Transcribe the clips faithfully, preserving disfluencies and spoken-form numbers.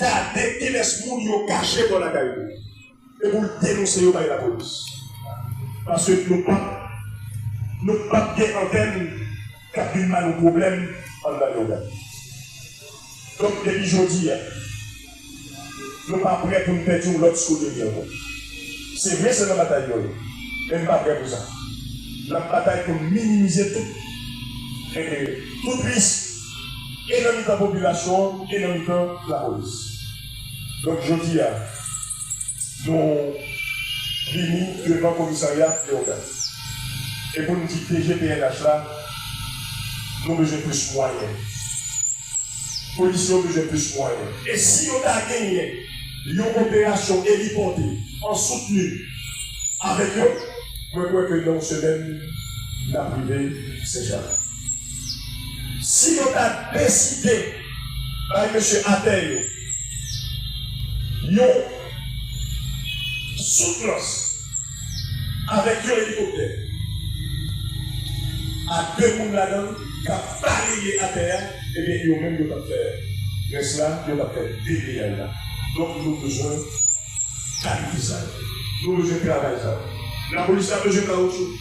gade kilès moun yo kache bò lakay li, e pou l denonse yo bay lapolis. Paske nou p ap, nou p ap gen antèn k ap vin ba nou pwoblèm anndan Leyogàn. Donk, depi jodi a, nou pa prè pou n pèdi yon lòt Scauderie ankò. Se vre, se nan batay yo ye, men n pa prè pou sa. N ap batay pou n minimize tout, eh, tout risk, e nan mitan popilasyon an, e nan mitan lapolis. Donk, jodi a, nou vini devan komisarya Leyogàn. E pou n di D G P N H la, nou bezwen plis mwayen. Polisye yo bezwen plis mwayen. E si yo ta genyen yon operasyon elipòte an soutni avèk yo, mwen kwè ke nan yon semèn, n ap rive Sen Jak. Si yo ta deside bay mesye atè yo yon soutnans avèk yon elikoptè a de moun ladan l k ap baleye atè a, ebyen, yo menm yo t ap fè rès la, yo t ap fè debleyaj la. Donk, nou bezwen kalite sa yo. Nou bezwen travay sa yo. Lapolis la bezwen kawoutchou.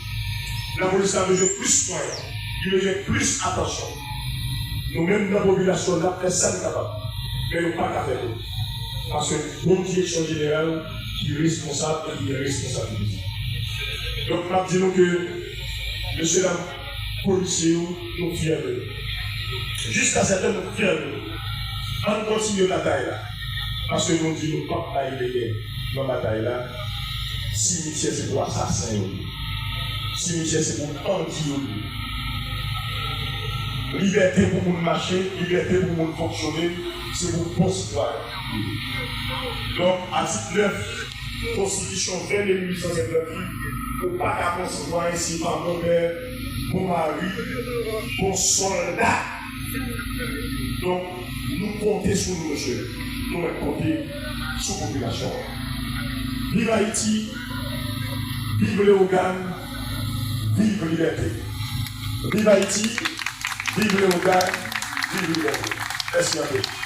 Lapolis la bezwen plis mwayen. Li bezwen plis atansyon. Nou menm nan popilasyon, n ap fè sa n kapab. Men nou pa ka fè tout. Paske gon direksyon jeneral ki responsab e ki gen responsabilite. Donk, m ap di nou ke, mesye dam polisye yo, nou fyè de nou. Jiskasèten nou fyè de nou. Ann kontinye batay la. Paske nou di nou p ap bay legen nan batay la. Simityè se pou asasen yo ye. Simityè se pou bandi yo ye. Libète pou moun mache, libète pou moun fonksyone, se pou bon sitwayen. Donk, atik nèf, Konstitisyon ven de mil uit san senkant uit, ou pa ka konsevwa ensi pa bon pè, bon mari, bon sòlda. Donk, nou konte sou nou, mesye. Nou mèt konte sou popilasyon an. Viv Ayiti, viv Leyogàn, viv libète. Viv Ayiti, viv Leyogàn, viv libète. Mèsi anpil.